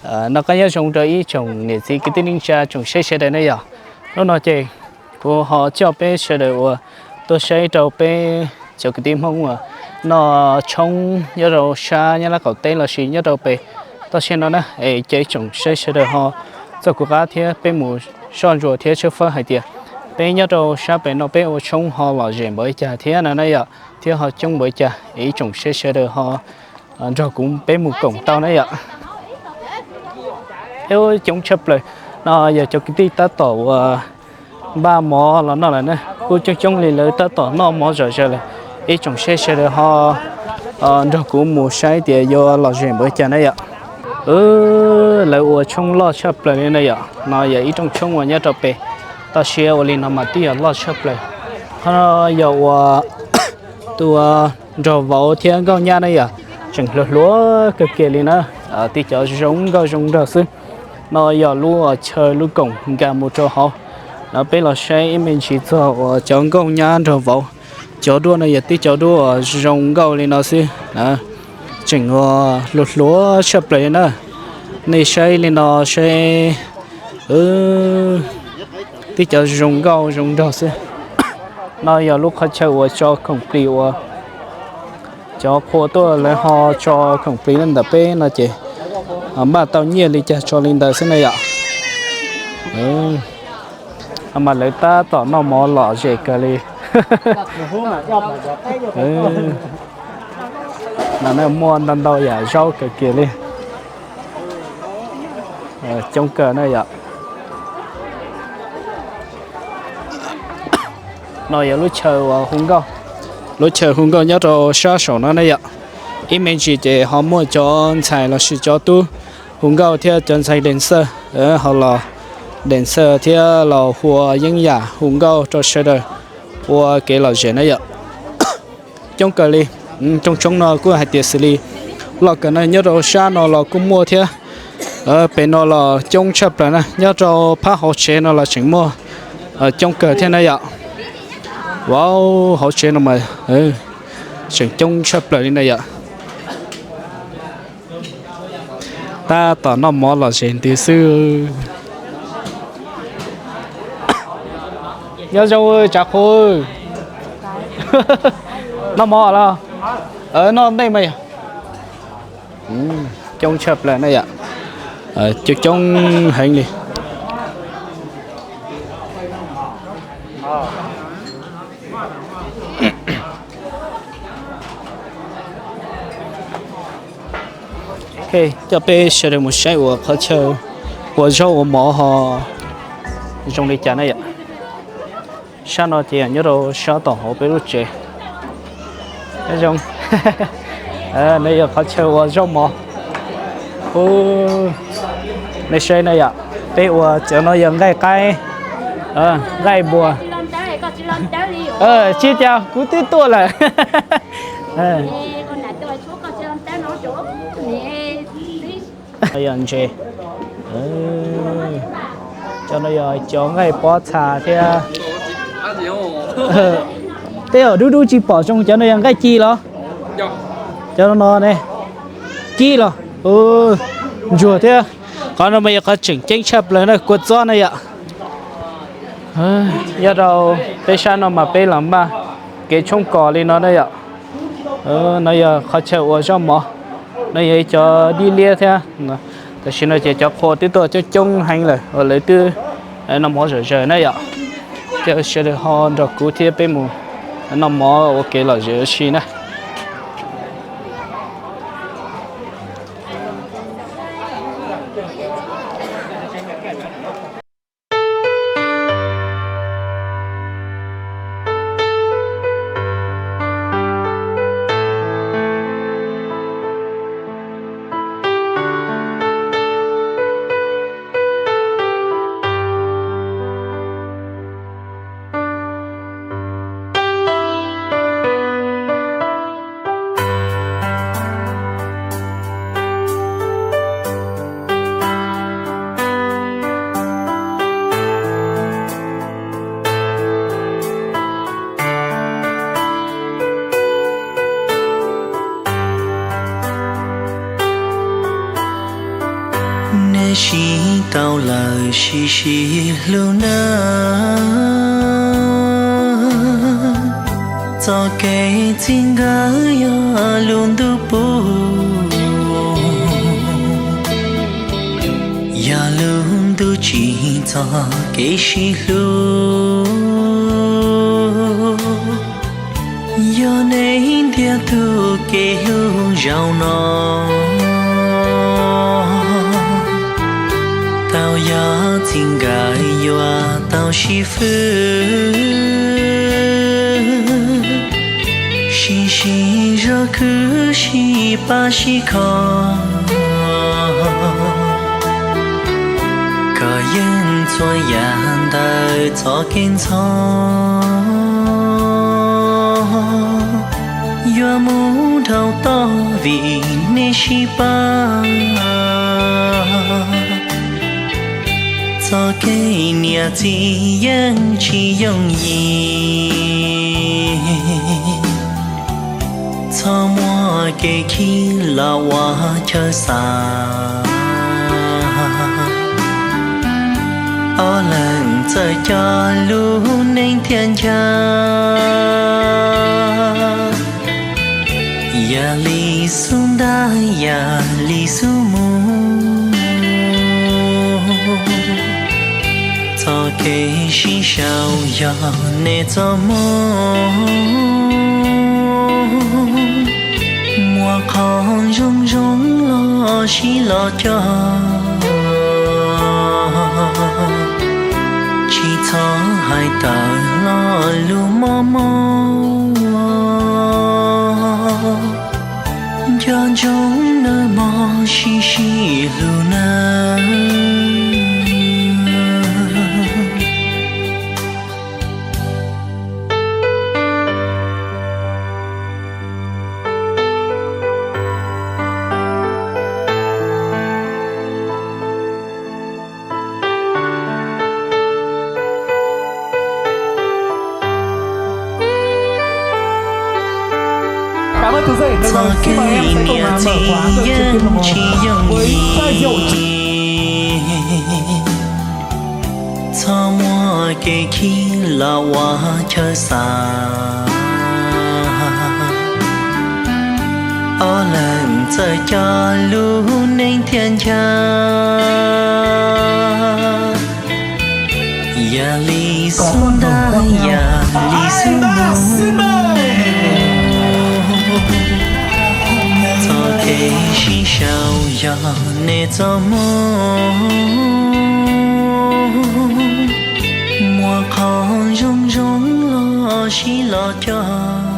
Noj qab nyob zoo rau ib tsoom niam txiv kwv tij neej tsa tsoom saib sawv daws na yom. Hnub no ces kuv ho coj peb sawv daws uas tuaj saib rau peb cov kwv tij Hmoob uas noj tshoob nyob rau sab Nyab Laj qaum teb lossis nyob rau pem toj siab no na, es cia ib tsoom saib sawv daws ho txog kuv qab thiab peb mus soj ntsuam thiab tshawb fawb hais tias peb nyob rau sab pem no peb ua tshoob ho lom zem npaum li cas thiab no na yom, thiab ho coob npaum li cas, es ib tsoom saib sawv daws ho nrog kuv peb mus koom tau na yom. Ub, coob tshaj plaws. No yog cov kwv tij tab tom uas npaj mov los noj lawm na, kuj coob coob li lawv tab tom noj mov zom zaws lawm. Ib tsoom saib sawv daws ho nrog kuv mus saib tias yuav lom zem npaum li cas na yom. Lawv ua tshoob loj tshaj plaws li na yom. No yog ib rooj tshoob uas nyob rau pem toj siab ua li no mas twb yog loj tshaj plaws. Qhov no yog uas tus nraug vauv thiab nkauj nyab na yom, tseem hluas hluas kawg kiag li na. Tib cov zoo nkauj zoo nraug xwb. No yog lub chaw lub koom nkag mus rau hauv. No peb los saib ib me ntsis txog uas cov nkauj nyab nraug vauv. Cov duab no yog tib cov duab uas zoo nkauj li no xwb. Tseem uas hluas hluas tshaj plaws li na. Nej saib li no saib, tib cov zoo nkauj zoo nraug xwb. No yog lub qhov chaw uas tso khoom plig uas cov qhua tuaj lawv ho tso khoom plig ntawm peb no ces npaj tau nyiaj li cas tso li ntawd xwb na yom. Mas lawv tab tom noj mov lom zem kawg li. No muaj ntau ntau yam zaub kawg kiag li. Coob kawg na yom. No yog lub chaw uas hu nkauj, lub chaw hu nkauj nyob rau sab saum no na yom. Ib me ntsis ces ho muaj cov ntxhais lossis cov tub hu nkauj thiab cov ntxhais dees xawj ho los dees xawj thiab los hu yeeb yam hu nkauj rau sawv daws ua kev lom zem na yom. Coob kawg li. Rooj tshoob no kuj hais tias xws li loj kawg na, nyob rau sab no los kuj muaj thiab. Pem no los coob tshaj plaws na, nyob rau phab hauv tsev no los tseem muaj coob kawg thiab na yom. Vauv, hauv tsev no mas tseem coob tshaj plaws li na yom. Tab tom noj mov lom zem ntws xwb. Nyob zoo tsav qhua. Noj mov los? Noj ntej mas yog. Coob tshaj plaws na yom. Coob coob heev li. Ok, coj peb sawv daws mus saib uas qhov chaw ua zaub ua mov ho zoo li cas na yom. Sab no ces nyob rau sab tom hauv peb lub tsev. Nyob zoo. No yog qhov chaw ua zaub mov. Nej saib na yom, peb ua cov no yog nqaij qaib, nqaij npua. Tsis cas, kuv twb tuaj lawm. Yog ntses. Cov no yog cov nqaij pob txha thiab. Tej zaum dub dub tsis pom zoo, cov no yog nqaij ci los? Cov no ne, ci los? Ntsuag thiab. Qhov no mas yog qhov tseem ceeb tshaj plaws na, kua txob na yom. Nyob rau peb sab no mas peb los npaj kev tshoob kos li no na yom. No yog qhov chaw ua zaub mov, no yog ib cov dib liab thiab. Tam sim no ces cov qhua twb tuaj coob coob heev lawm uas lawv twb noj mov zom zaws na yom. Ces sawv daws ho nrog kuv thiab peb mus noj mov ua kev lom zem ua si na. Nej sib tau lawm sib sib hlub nawb. Txoj kev txij nkawm yog lub ntuj pub, yog lub ntuj tsim txoj kev sib hlub. Yog nej ntiag tug kev hlub zaum no, tau yog txij nkawm yuav tau sib fwb, sib sib zog khwv sib pab sib kho, kom yeej txhua yam ntawm txoj kev ntxhov yuav mus dhau tod vim nej sib pab. Txoj kev niam txiv yeej tsis yooj yim, txhob muab kev khib los ua chaw xav. Ob leeg txawj coj lub neej thiaj nchav, yam li xub ntab yam li xub mus. Txoj kev sib sau yog nej txoj hmoo, muaj qhov zoo zoo los sib los cog, tsis txhob hais tawm lo lus mob mob. Nco ntsoov nawb mog, sib sib hlub nawb. Txoj kev niam txiv yeej tsis yooj yim, txhob muab kev khib los ua chaw xav. Ob leeg txawj coj lub neej thiaj nchav, yam li xub ntab yam li xub mus. Txoj kev sib sau yog nej txoj hmoo, muaj qhov zoo zoo los sib los cog,